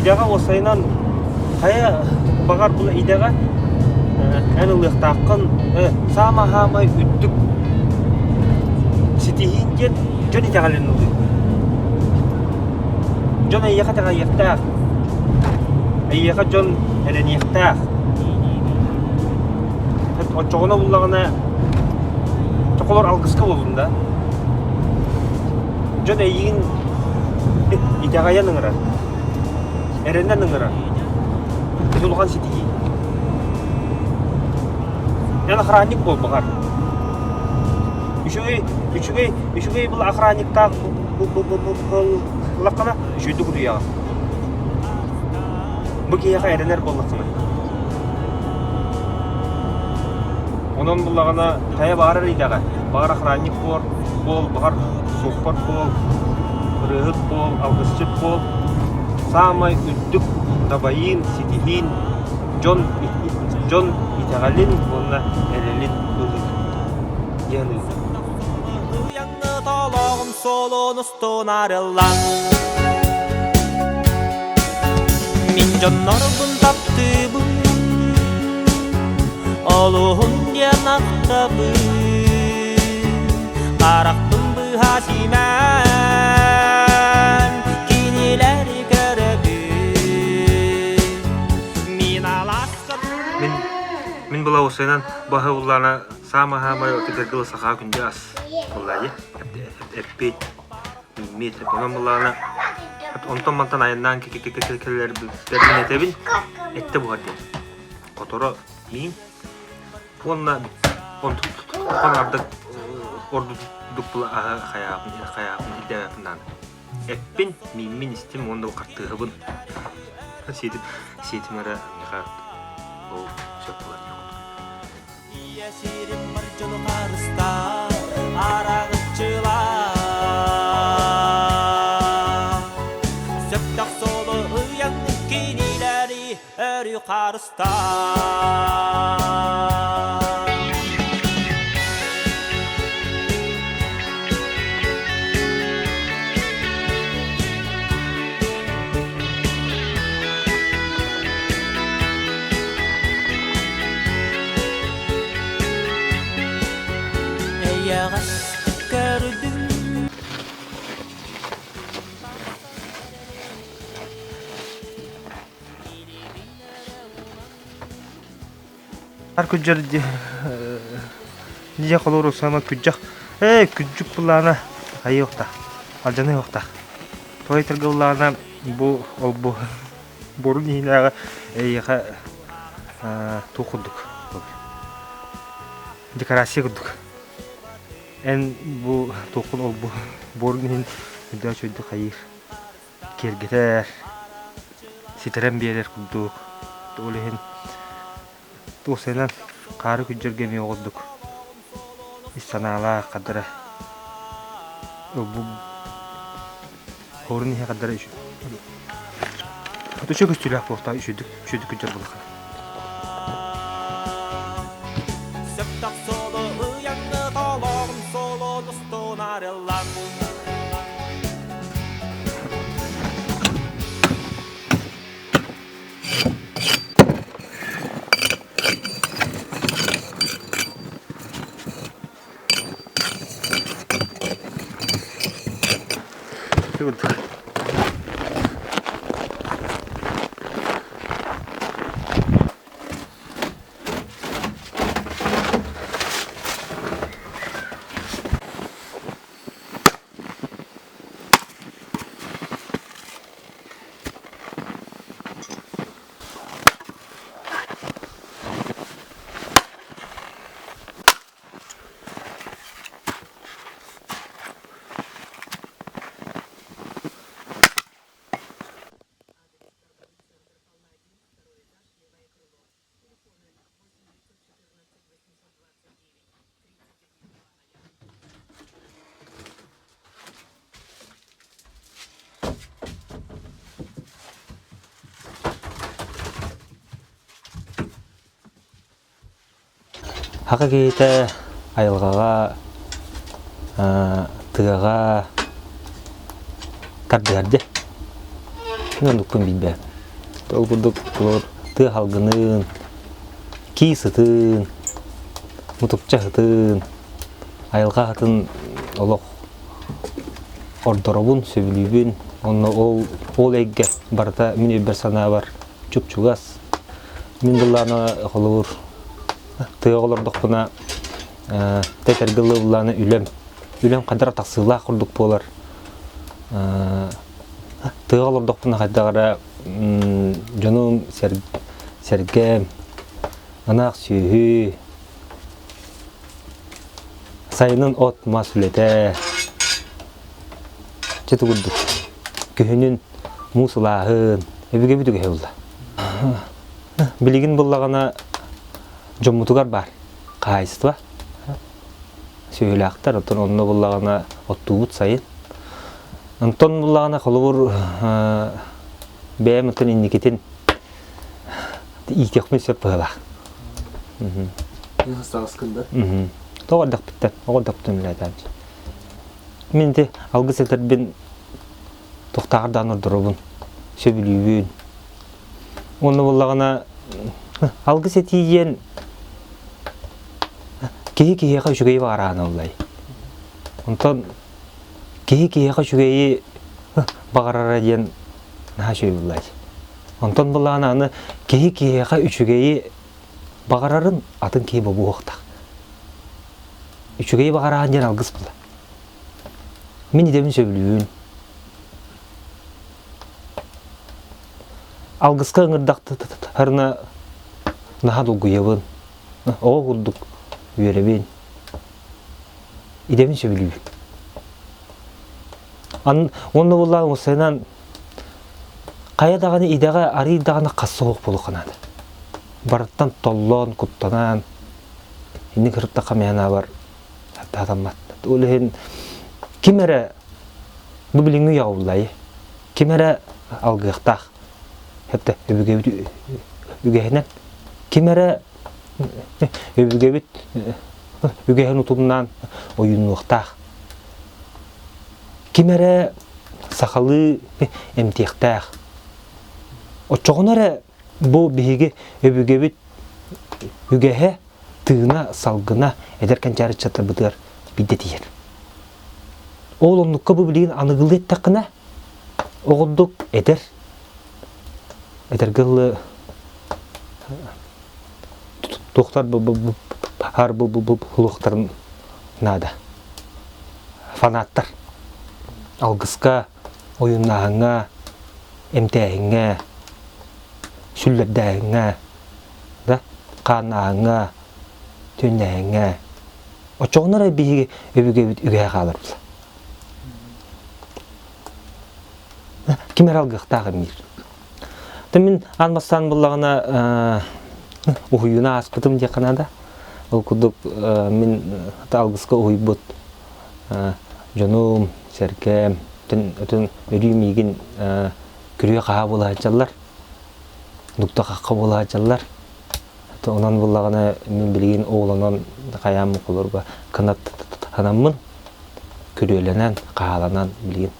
Идэҕэ уопсайынан хайа баҕар бу идэҕэ эн ылыахтааххын саамай-саамай үрдүк ситиһиин диэн дьон итэҕэлин ылыы. Дьон эйиэхэ итэҕэйиэхтээх, эйиэхэ дьон эрэниэхтээх. Оччоҕуна буллаҕына чоколор алгыска буоллун да. Дьон эйигин итэҕэйэн ыҥырар, эрэнэн ыҥырар. Ити улахан ситиһии. Эн охранник буол баҕар. Үчүгэй, үчүгэй, үчүгэй был охранниктаах буоллаххына, үчүгэйдик утуйаҕын. Бу киһиэхэ эрэнэр буоллаххына. Онон буллаҕына хайа баҕарар идэҕэ, баҕар охранник буол, буол, баҕар суоппар буол, ырыаһыт буол, алгысчыт буол, саамай үрдүк дабайыын, ситиһиин дьон дьон итэҕэлин уонна эрэлин ылыы диэн ыытар. Толоҕум суолун устун арыллан Мин дьоннорбун таптыыбын Олуһун диэн ахтабын Харахпын быһа симэн Кинилэри көрөбүн Мин алааска Мин мин была усайнан баһы уллана саамаһаамай отыгыргыл саха күндү ас буолла эппит Миит онон былаана онтон мантан айаннаан кэлэрбин этэбин эттэ буһар диэн хоторо миин уонна онтон ардык ордук була аһы хайаабын хайаабын ирдээбэппин даҕаны эппин мииммин истим уонна хартыыһабын сиэтим сиэтим эрэ миэхэ ол сөп буолар Ийэ сирим бар дьону харыстаа, араҕыччылаа. Сөптөөх суолу ыйан кинилэри өрүү харыстаа. Эйэҕэс көрдүм Ар күдьэр дьиэ холуур сама күдьэх ээ күдьүк былаана айыахтаах алдьаныахтаах той тыргыллаана бу ол-бу Бурун иһинээҕи эйиэхэ туох курдук декорация курдук эн бу туоххун ол-бу буорун иһин үрдээх үчүгэйдик хайыыр киэргэтэр ситэрэн биэрэр курдук ол иһин Туох хаары күрдьэргэ эмиэ оҕурдук ис санаалаах хардара Хорун иһэ хардара үчүгэй көстүүлээх буолуохтаах үчүгэйдик үчүгэйдик күрдьэр буоллаххына. Сөптөх суолу ыйаҥны толоҕун суолун устун арыллан Саха киһитэ айылҕаҕа, тыаҕа тардыһар дии. Мин оннукпун билбэппин. Ол курдук тыа халгынын, кии сытын, мутукча сытын, айылҕа сытын олох ордоробун, сөбүлүүбүн. Онно ол ол эйгэ барыта мин өйбөр санаабар чуп-чугас. Мин былаана холобур тыаҕа олордохпуна тэтэргэ ыллаана үлэм үлэм хайдах тахсыылаах курдук буолар. Тыаҕа олордохпуна хайдах эрэ дьонум сэргэм, ынах сүөһү, сайынын от-мас үлэтэ, чэ курдук күһүнүн муус ылааһын, өбүгэбит үгэһэ буолла. Билигин буллаҕына дьоммутугар баар хаһаайыстыба сүөһүлээхтэр, оттон онно буллаҕына оттуубут сайын. Онтон буллаҕына холобур бэйэм оттон инникитин иитиэхпин сөп быһыылаах. Сааскын да? Тоҕо эрдэхпиттэн, оҕо эрдэхпиттэн үлэлээтэм. Мин ити алгыс этэрбин туохтааҕар даҕаны ордоробун, сөбүлүүбүн. Уонна буоллаҕына алгыс этии диэн киһи киһиэхэ үчүгэйи баҕараан ыллай. Онтон киһи киһиэхэ үчүгэйи баҕарара диэн наһаа үчүгэй буоллай. Онтон былаана аны киһи киһиэхэ үчүгэйи баҕарарын атын киһи бобуохтаах. Үчүгэйи баҕараан диэн алгыс буолар. Мин идэбин сөбүлүүбүн. Алгыска ыҥырдахтарына наһаа долгуйабын. Оҕо курдук үөрэбин. Идэбин сөбүлүүбүн. Уонна буоллаҕа уопсайынан хайа даҕаны идэҕэ арыый даҕаны хас суох буолуохха наада. Барыттан толлон, куттанан, инник ырыттахха мээнэ сатаммат. Ол иһин ким эрэ бу билиҥҥи үйэҕэ буллай, ким эрэ алгыахтаах. Хэптэ өбүгэбит үгэһинэн ким эрэ өбүгэбит үгэһин утумнаан ойууннуохтаах. Ким эрэ сахалыы эмтиэхтээх. Оччоҕуна эрэ бу биһиги өбүгэбит үгэһэ тыына, салгына эдэр кэнчээри ыччаттарбытыгар биирдэ тиийэр. Ол оннукка бу билигин аныгылыы эттэххинэ, оҕурдук эдэр, эдэргэ дылы туохтар бу наада. Фанаттар алгыска, ойуннааһыҥҥа, эмтээһиҥҥэ, сүллэрдээһиҥҥэ да хааннааһыҥҥа, түннээһиҥҥэ оччоҕуна эрэ биһиги өбүгэбит үгэһэ хаалар буолар. Ким эрэ алгыахтаах эмиир. Мин аан бастаан буллаҕына уһуйууну ааспытым диэххэ наада. Ол курдук мин алгыска уһуйбут дьонум, сэргэм, өтөн өрүү миигин күрүө-хаһаа буола сылдьаллар. Дукта-хахха буола сылдьаллар. Онон буллаҕына мин билигин оҕолонон хайаан холорго кынаттанаммын күрүөлэнэн, хааланан билигин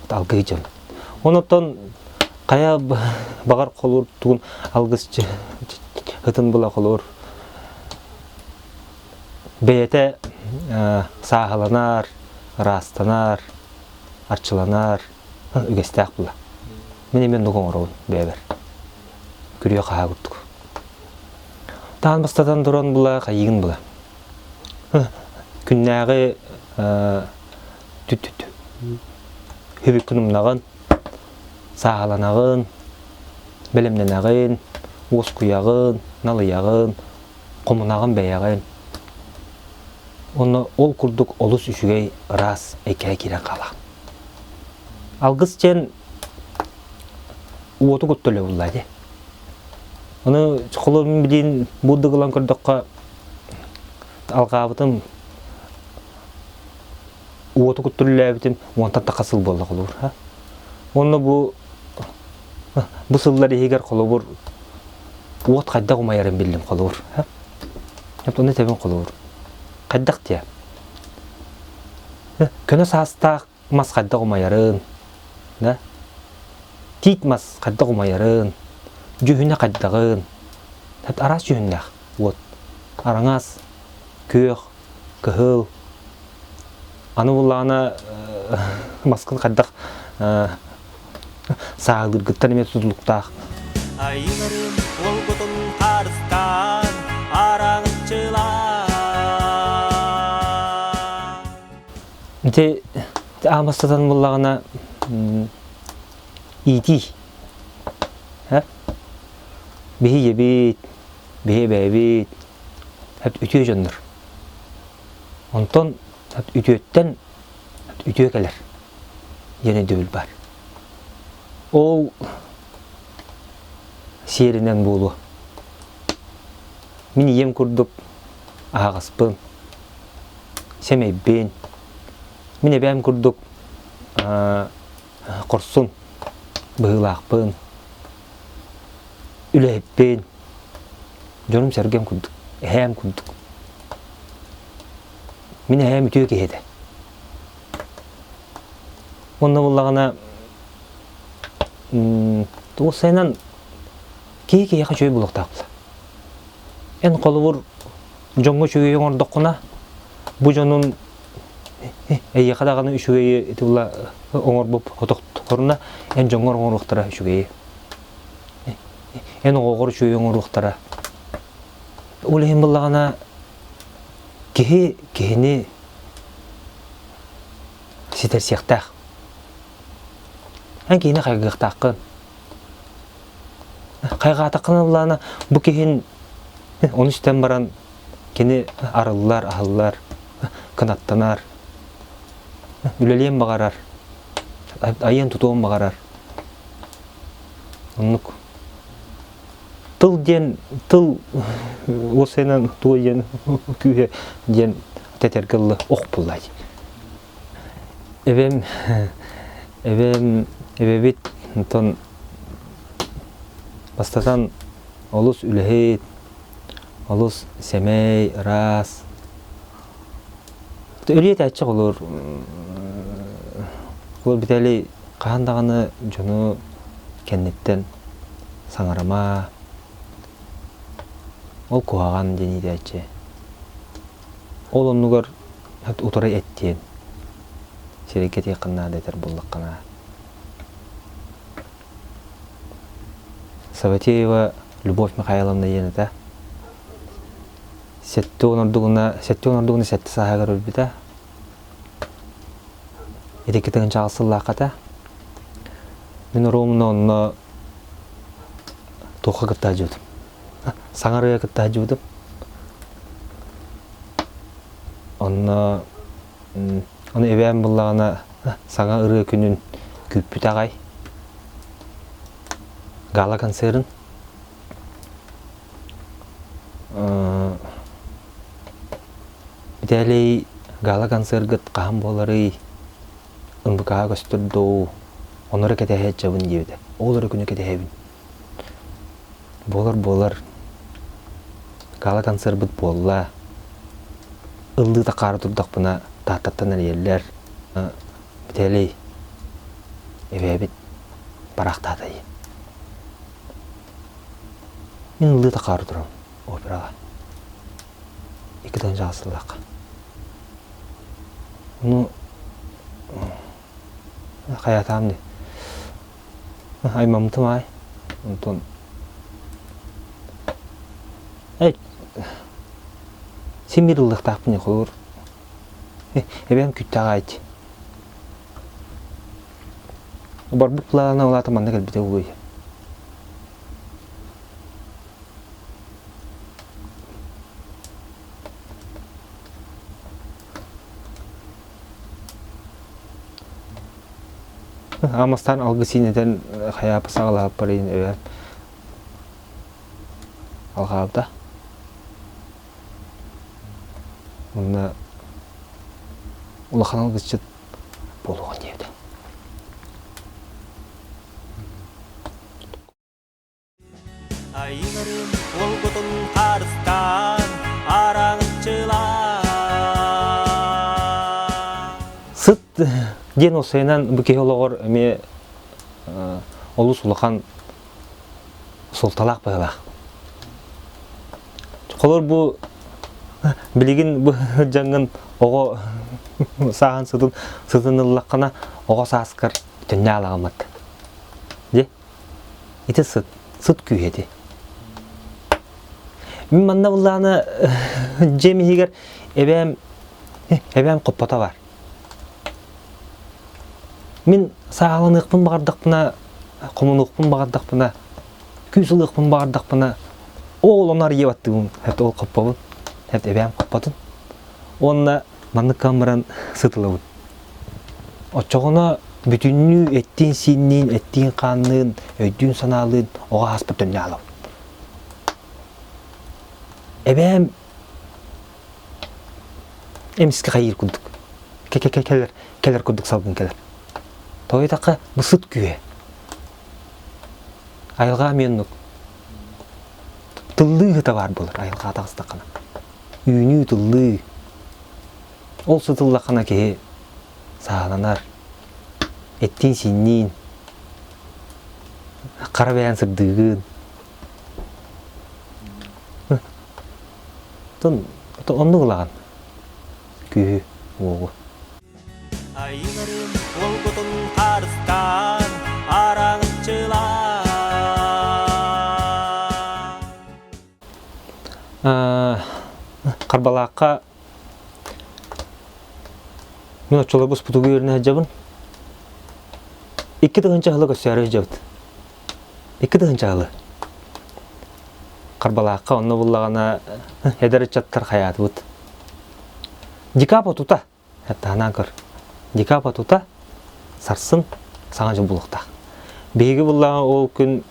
алгыы дьон. Онотон хайа баҕар холуур тугун алгысчы ытын була холуур бэйэтэ сааһыланар, ыраастанар, арчыланар үгэстээх була. Мин эмиэ оннук оҥоробун бэйэбэр. Күрүө хаһаа курдук. Таан бастатан туран була, хайыгын була. Күннээҕи түт-түт хүбүккүн умнаҕын, сааһыланаҕын, бэлэмнэнэҕин, уоскуйаҕын, налыйаҕын, хомунаҕын бэйэҕин. Онно ол курдук олус үчүгэй ыраас эйгэҕэ киирэн хаалаҕын. Алгыс диэн уоту кытта өлө дии. Ону холобун билин бурдук ылан көрдөххө алҕаабытым уоту кытта үлэлээбитим уонтан тахса сыл буолла холобур. Уонна бу бу сыллар иһигэр холобур уот хайдах умайарын биллим холобур. Ону этэбин холобур. Хайдах диэ? Көнө саастаах мас хайдах умайарын, да? Тиит мас хайдах умайарын, Дьүһүнэ хайдаҕын, араас дьүһүннээх уот. Араҥас, күөх, кыһыл. Аны буллаҕына маскын хайдах сааһылыыргыттан эмиэ тутулуктаах. Айыларын уолгутун харыстаан араҥаччылаан. Ити аамастатан буллаҕына иитии. Биһи ийэбит, биһи эбээбит, үтүө дьоннор. Онтон үтүөттэн үтүө кэлэр диэн өйдөбүл баар. Ол сиэринэн буолуо. Мин ийэм курдук аһаҕаспын, сэмэйбин, мин эбээм курдук хорсун быһыылаахпын, үлэһиппин, дьонум-сэргэм курдук, эһээм курдук. Мин эһээм үтүө киһи этэ. Онно буллаҕына уопсайынан киһи киһиэхэ үчүгэй буолуохтаах буолар. Эн холобур дьоҥҥо үчүгэйи оҥордоххуна, бу дьонун эйиэхэ даҕаны үчүгэйи ити була оҥорбуп хотохторуна эн дьоҥҥор оҥоруохтара үчүгэйи. Эн оҕоҕор үчүгэйи оҥоруохтара. Ол иһин буллаҕына киһи киһини ситэрсиэхтээх. Эн киһини хайгыахтааххын. Хайҕаатаххына буллаҕына бу киһин ону истэн баран кини арыллар, аһыллар, кынаттанар, үлэлиэн баҕарар, айыан-тутуон баҕарар. Оннук. Тыл диэн тыл уопсайынан туой диэн күүһэ диэн тэтэргэ ылла ох буллай. Эбэм эбэм эбэбит онтон бастатан олус үлэһит, олус сэмэй, ыраас. Өлүү этээччи холуур холуур Виталий хаһан даҕаны дьону кэнниттэн саҥарыма, ол куһаҕан диэн иитээччи. Ол оннугар утары эттиэн, сирэйгэ этиэххин наада этэр буоллаххына. Саватеева Любовь Михайловна диэн этэ. 70 ордугуна 70 ордугуна сэттэ сааһыгар өлбүтэ. Ити кытыгынчаҕа сыллаахха этэ. Мин оруомуна онно туохха кытта сылдьыбытым. Саҥа ырыа кытта сылдьыбытым. Онно ону эбээм буллаҕына саҥа ырыа күнүн күүппүтэ аҕай. Гала-концерын. Виталий гала-концергыт хаһан буоларый? НВК-ҕа көстөр дуу? Ону эрэ кэтэһээччибин диэбитэ. Ол эрэ күнү кэтэһэбин. Буолар-буолар. Гала-концербыт буолла. Ыллыы такаары турдахпына Тааттаттан эрийэллэр. Виталий, эбээбит бараахтаата дии. Мин ыллыы такаары турабын операҕа. 2 сыллаахха. Ону хайатаам дии. Аймаммытым аай. Онтон син биир ыллыахтаахпын холобур. Эбээм күттэҕэ айт. Барбыт плана улаата манна кэлбитэ буолуой. Амастан алгыс иинэтэн хайаапа саҕалаһаппар иин эбээм алҕаабыта. Уонна улахан алгысчыт буолуоҕун диэбитэ. Айыларын уолгутун харыстаан араҥаччылаан. Сыт диэн уопсайынан бу киһи олоҕор эмиэ олус улахан. Суолталаах быһыылаах. Холор бу билигин бу дьаҥҥын оҕо сааһын сытын сытын ыллаххына оҕо сааскар төннө алаҕыммат. Дьэ, ити сыт, сыт күүһэ ити. Мин манна буллаана дьиэм иһигэр эбээм эбээм хоппото бар. Мин сааһыланыахпын баҕардахпына, хомунуохпун баҕардахпына, күүс ылыахпын баҕардахпына, ол ону арыйа баттыыбын, хэт ол хоппобун, хэт эбээм хоппотун. Уонна маннык гынан баран сытылабын. Оччоҕуна бүтүннүү эттиин-сиинниин, эттиин-хаанныын, өйдүүн-санаалыын оҕо ааспыт төннө аалабын. Эбээм эмискэ хайыыр курдук кэлэр кэлэр курдук салгын кэлэр. Тоҕо диэтэххэ, бу сыт күүһэ. Айылҕа эмиэ оннук. Тыллыы ыһыта баар буолар айылҕаҕа таҕыстаххына. Үүнүү тыллыы. Ол сытыллаххына киһи сааланар, эттиин-синниин, хара бэйэн сырдыыгын. Оттон оннук ылаҕын күүһү, уоҕу. Айыларын уолгутун харыстаан араҥаччылаан Харбалаахха мин оччолорго спутугу үөрэнэ сылдьабын. 2000 сыла көссөөрү сылдьабыт. 2000 сылы. Харбалаахха онно буллаҕына эдэр ыччаттар хайаатыбыт. Дикапа тута Таһынан көр. Декабрь тута сарсын саҥа дьыл булуохтаах. Биһиги буллаҕа ол күн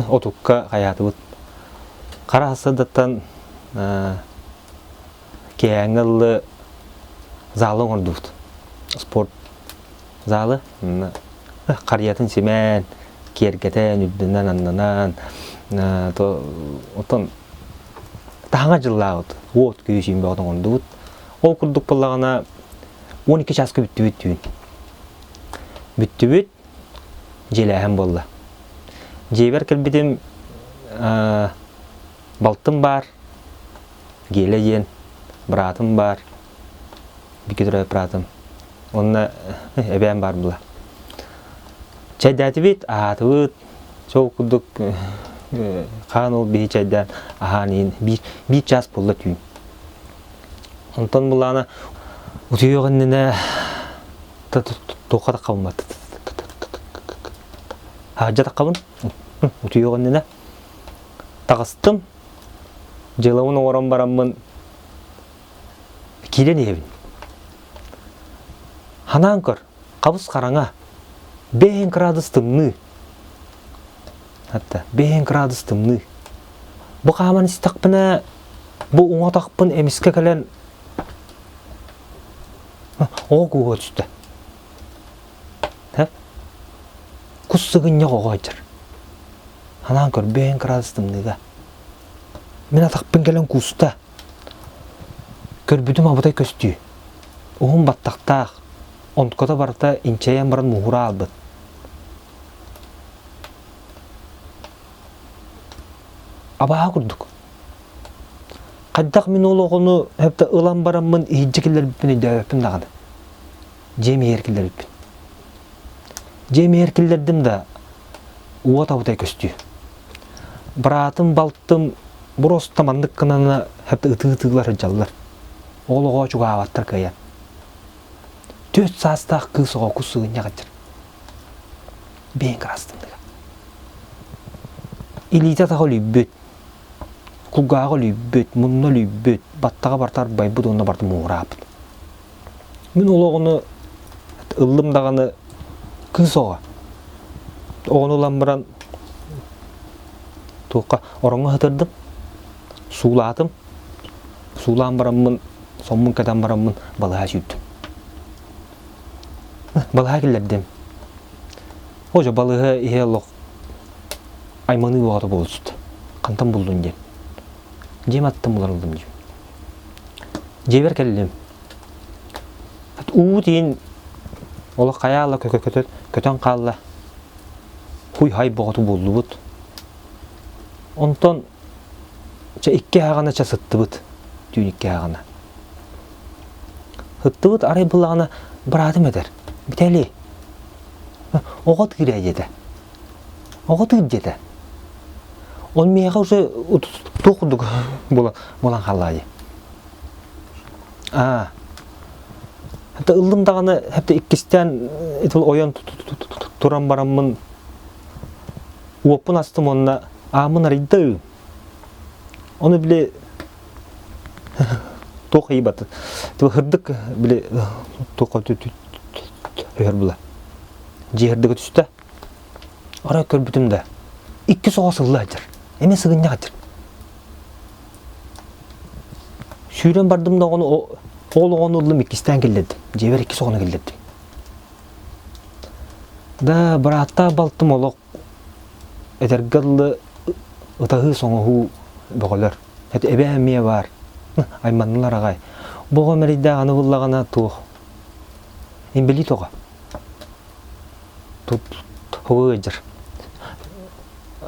отукка хайаатыбыт. Хара сырдаттан киэһээҥҥи ыллы залы оҥордубут. Спорт залы харыйатын симээн, киэргэтэн, үрдүнэн аннынан, оттон таһаҥа дьыллаабыт уот күүс бөҕөтө оҥордубут. Ол курдук буоллаҕына 12 чааска бүттүбүт түүн. Бүттүбүт, дьиэлээһин буолла. Дьиэбэр кэлбитим балтым баар, Геля диэн быраатым баар, бииргэ төрөөбүт быраатым. Уонна эбээм баар була. Чэйдээтибит, аһаатыбыт, сол курдук хаан ол биһи чэйдээн аһаан иһин биир, биир чаас буолла түүн. Онтон булаана утуйуох иннинэ туохха таххабын Хаһдьа таххабын утуйуох иннинэ таҕыстым дьыалабын оҥорон бараммын киирэн иһэбин. Ханаан көр, хабыс хараҥа, бэйэн кыраадыс тымныы. Хатта, бэйэн кыраадыс тымныы. Бу хааман истэхпинэ, бу уҥа атахпын эмискэ кэлэн оҕо кууһа түстэ. Кус сыгынньах оҕо сылдьар. Ханаан көр, бэйэн кыраадыс тымныыга. Мин атахпын кэлэн кууста. Көрбүтүм абытай көстүү. Уһун баттахтаах, онтуката барыта инчэйэн баран муһура аалбыт. Абааһы курдук. Хайдах мин ол оҕону сөптө ылан бараммын иһирдьэ киллэрбиппин өйдөөбөппүн даҕаны. Дьиэм иһигэр киллэрбиппин. Дьиэм иһигэр киллэрдим да, уот абытай көстүү. Быраатым, балтым просто маннык гынан сөптө ытыы-ытыылар сылдьаллар. Ол оҕо чугаһаабаттар кыайан. Түөрт саастаах кыыс оҕо кус сыгынньах сылдьар. Бэйэҥ кыраастынныга. Илиитэ атаҕа үлүйбүт, кулгааҕа үлүйбүт, мунна үлүйбүт, баттаҕа барыта арбайбыт уонна барыта муураабыт. Мин ол оҕону ыллым даҕаны кыыс оҕо. Оҕону ылан баран туохха ороҥҥо сытырдым, суулаатым. Суулаан бараммын, соммун кэтэн бараммын балыһа сүүрдүм. Балыһа киллэрдим. О, балыһа иһэ олох айманыы бөҕөтө буолсут. Хантан буллун диэн. Дьиэм аттан булар ыллым диим. Дьиэбэр кэллим. Уу тиин олох хайаала көтөн хаалла. Хуй-хай боҕоту буллубут. Онтон чэ икки аһаҕана чэ сыттыбыт. Түүн икки аһаҕана. Сыттыбыт арай буллаҕына быраатым этэр. Бүтэли. Оҕо тыыраа диэтэ. Оҕо тыыр диэтэ. Он миэхэ уже туох курдук буолан буолан хаалла дии. Аа. Хата ыллым даҕаны хата иккистээн итил ойон туран бараммын уоппун астым уонна ааммын арыйда Ону били туох ыйбат хырдык били туох түһэр була дьиэ хырдыга түстэ арай көрбүтүм да икки соҕо сылла сылдьар эмиэ сыгынньах сылдьар сүүрэн бардым да оҕону ол оҕону ыллым иккистээн киллэрдим дьиэбэр иккис оҕону киллэрдим да бырааттаах балтым олох Этэргэ дылы ытаһыы-соҥоһуу бөҕөлөр. Эбээ эмиэ баар. Айманнылар аҕай. Бу оҕо мэрийдээх аны буллаҕына туох? Инбэлиит оҕо. Тугу ыалдьар?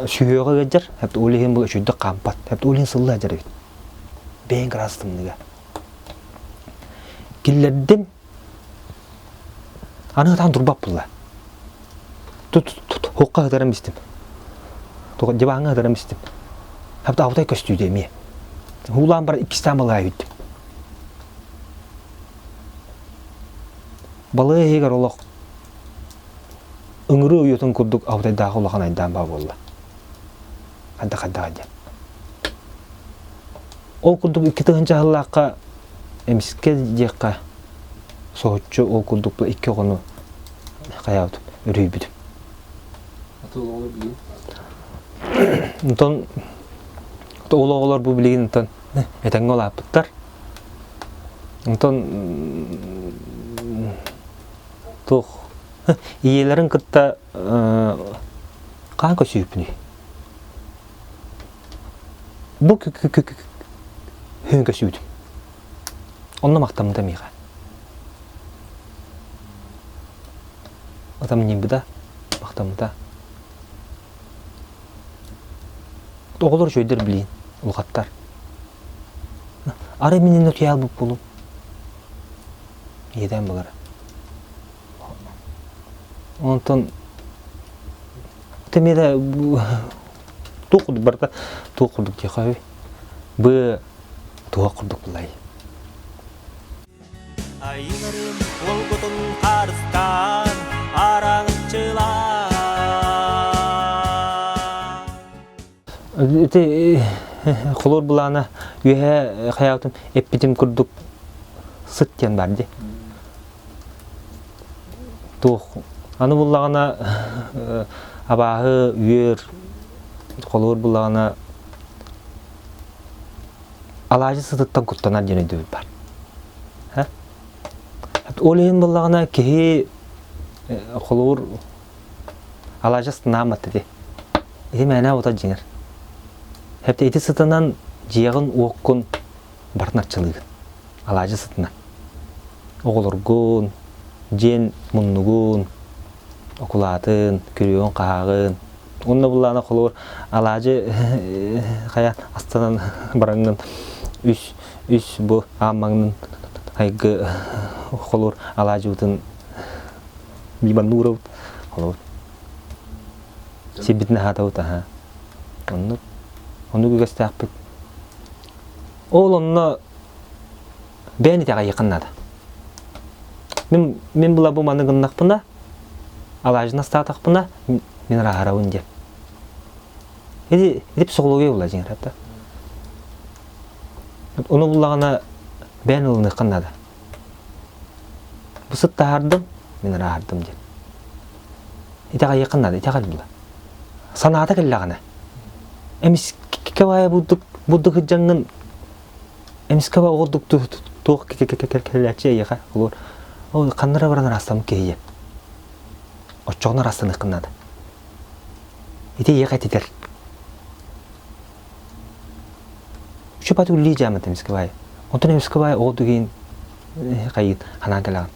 Сүһүөҕэ ыалдьар, ол иһин бу үчүгдүк хаампат. Ол иһин сылла ыалдьар эбит. Бэйэҥ кыраас тымныыга. Киллэрдим, Аны ытаан турбат булла. Туохха ытаран истим. Диваҥҥа ытаран истим. Хапта абытай көстүүдэ эмиэ. Уулаан бар иккистээн балыга бүттүм. Балыга иһигэр олох ыҥырыы уйатын курдук абытайдаах улахан айдаан баа буолла. Хайда-хайдаҕа диэн. Ол курдук 2000 сыллаахха эмискэ диэххэ соһуччу ол курдук икки оҕону хайаабытым, өрүһүйбүтүм. Онтон ол оҕолор бу билигин онтон этэҥҥэ улааппыттар. Онтон туох ийэлэрин кытта хаан көсүүппүнүй? Бу күн көсүүтүм. Онно махтаммыта миэхэ. Ытамньыйбыта, махтаммыта. Оҕолор үчүгэйдэр билиин, улахаттар. Арай мин иннэ утуйа албыт буолум. Иэдээн буолара. Онтон Тэмиэрэ туох курдук барыта туох курдук диэхэ бу туох курдук булай. Айыларым уолгутун харыстаан араҥаччылаан Ити холуур былаана үөһэ хайаабытым эппитим курдук сыт диэн бар дии. Туох аны буллаҕына абааһы үөр холуур буллаҕына алаадьы сытыттан куттанар диэн өйдөбүл бар. Ол иһин буллаҕына киһи холуур Алаадьы сытынааммат ити. Ити мээнэ ута дьиҥэр. Хэптэ ити сытынан дьиэҕин уоккун барытын арчылыыгын. Алаадьы сытынан. Оҕолоргун, дьиэн муннугун, окулаатын, күрүөҕүн-хаһааҕын. Онно буллаана холобур алаадьы хайа астанан бараҥҥын үс үс бу ааммаҥнын айгы холуур алаадьыбытын Миманнууробут холобур сирбитин аһаатабыт аһа оннук оннук үгэстээхпит ол онно бэйэн итэҕэйиэххин наада мин мин була бу маны гыннахпына алаадьын астаатахпына мин ырааһырабын диэн ити ити психология була дьиҥэр да ону буллаҕына бэйэн ылыныаххын наада Бу сыт таһаардым, мин ырааһырдым диэн. Итэҕэйиэххин наада, итэҕэл була. Санаата кэллэҕинэ, эмискэ баайа бурдук бурдук сылдьаҥҥын эмискэ оҕурдук туох кэлээччи эйиэхэ олор ол ханна эрэ баран ыраастаммыт киһи диэн. Оччоҕуна ыраастаныаххын наада. Ити эйиэхэ этитэр. Чупат үллии дьаамат эмискэ баайы. Онтон эмискэ баайы ол түгэн хайыын ханаан кэлэҕин.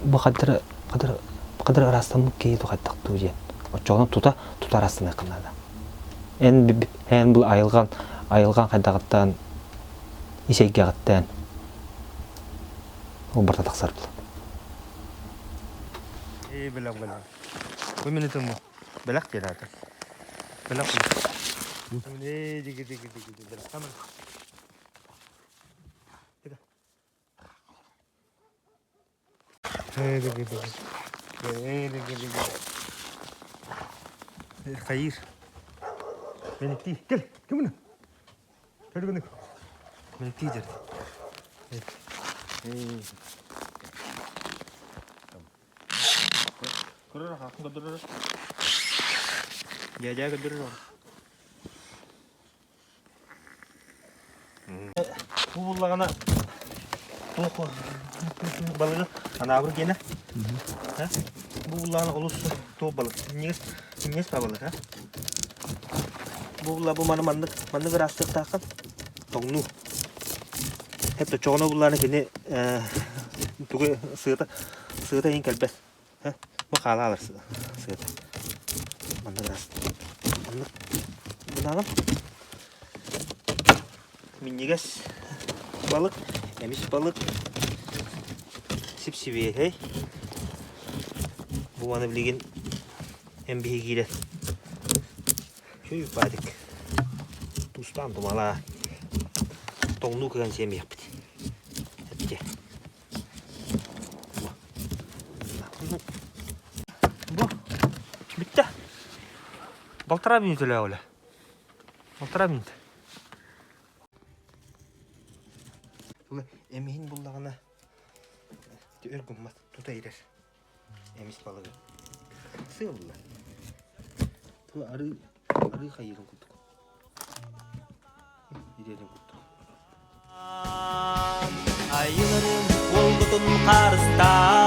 Бу хаддара хаддара хаддара ыраастаммыт киһи ту хайдах дуу диэн. Оччоҕуна тута тута ырастаныаххын наада. Эн эн бу айылҕан айылҕан хайдаҕыттан исэйгэҕиттэн ол барыта тахсар була. Ээ бэлэх бэлэх. Бу минутум бу. Бэлэх диэн аата. Бэлэх бу. Ээ диги диги диги бэлэх таман. Ээ диги диги. Ээ диги диги. Хайыр. Меникти. Кел. Ким bunu? Кел bunu. Меникти дер. Дядя көрдөрөр. Бу буллаҕына туох балыгы анаабыр гиэнэ. Бу буллаҕына олус туох балык. Минньигэс минньигэс балык а. Бу булла бу маны маннык маннык ыраастыахтааххын тоҥнуу. Хеп чоҕоно буллаҕына кини тугу сыата сыата иһин кэлбэт. Бу хаалаалар сыата. Маннык ыраас. Маннык гынаҕын. Минньигэс балык, эмис балык, сип-сибиэһэй. Бу маны билигин эн биһи киирэн чуй баадык тустаан тумалаа тоҥнуу кыган сиэмиэхпит. Эттэ. Бу бүттэ. Полтора минута үлэ Полтора минута. Эмиһин буллаҕына өр гыммат, тута ирэр. Эмис балыгы. Сыалла. Ту арыы арыы хайыырын курдук. Ирэрин курдук. Айыларым уолгутун харыстаан.